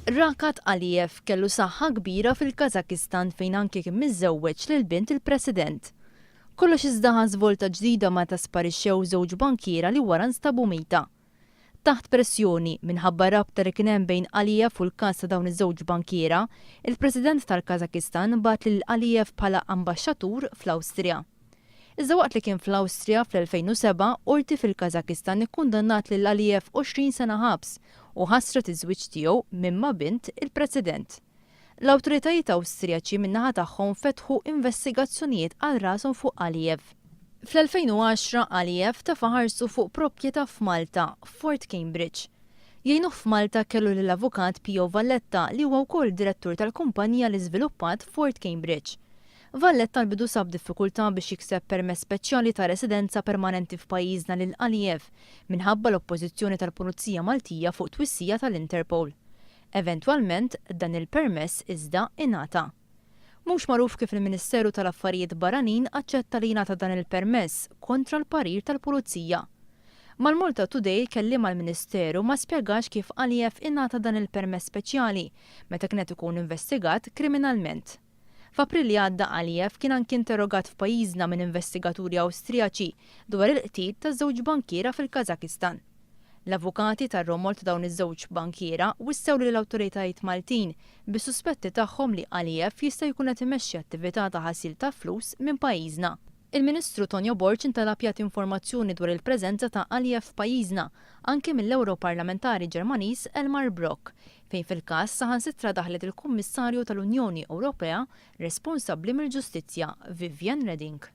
Rakat Aliyev kellu saħħa kbira fil-Kazakistan fejn anki kien miżżewweġ lil bint il-President. Kollox iżda ħa żvolta ġdida meta sparixxew żewġ bankiera li wara nstabu mejta. Taħt pressjoni, minħabba rabta li kien hemm bejn Aliyev u l-każ ta' dawn iż-żewġ bankiera, il-President tal-Kazakistan bagħat lil Aliyev bħala ambaxxatur fl-Awstrija. Iżda waqt li kien fl-Awstrija fl-2007, qorti fil-Kazakistan ikkundannat lil Aliyev 20 sena ħabs u ħassret iż-żwieġ tiegħu minn ma' bint il-President. L-awtoritajiet Awstrijaċi min-naħa tagħhom fetħu investigazzjonijiet għal rashom fuq Aliyev. Fl-2010 Aliyev tefa' ħarsu fuq proprjetà f'Malta, Fort Cambridge. Jgħinuh f'Malta kellu lill-Avukat Pio Valletta li huwa wkoll direttur tal-kumpanija li żviluppat Fort Cambridge. Valletta għall-bidu sab diffikultà biex jikseb permess speċjali ta' residenza permanenti f'pajjiżna lil Aliyev minħabba l-oppożizzjoni tal-Pulizija Maltija fuq twissija tal-Interpol. Eventwalment, dan il-permess iżda ingħata. Mhux magħruf kif il-Ministeru tal-Affarijiet Barranin aċċetta li jingħata dan il-permess kontra l-parir tal-Pulizija. Mal-Malta Today kelliem għall-Ministeru ma spjegax kif Aliyev ingħata dan il-permess speċjali meta kien qed ikun investigat kriminalment. F'April li għadda Aliyev kien anki interrogat f'pajjiżna minn investigaturi Awstrijaċi dwar il-qtil ta' żewġ bankiera fil-Kazakistan. L-avukati tar-romol ta' dawn iż-żewġ bankiera wissew lill-awtoritajiet Maltin bis-suspetti tagħhom li Aliyev jista' jkun qed imexxi attività ta' ħasil ta' flus minn pajjiżna. Il-Ministru Tonio Borg intalab jagħti informazzjoni dwar il-preżenza ta' Aliyev f'pajjiżna anki mill-Ewroparlamentari Ġermaniż Elmar Brok, fejn fil-każ saħansitra daħlet il-Kummissarju tal-Unjoni Ewropea responsabbli mill-Ġustizzja, Viviane Reding.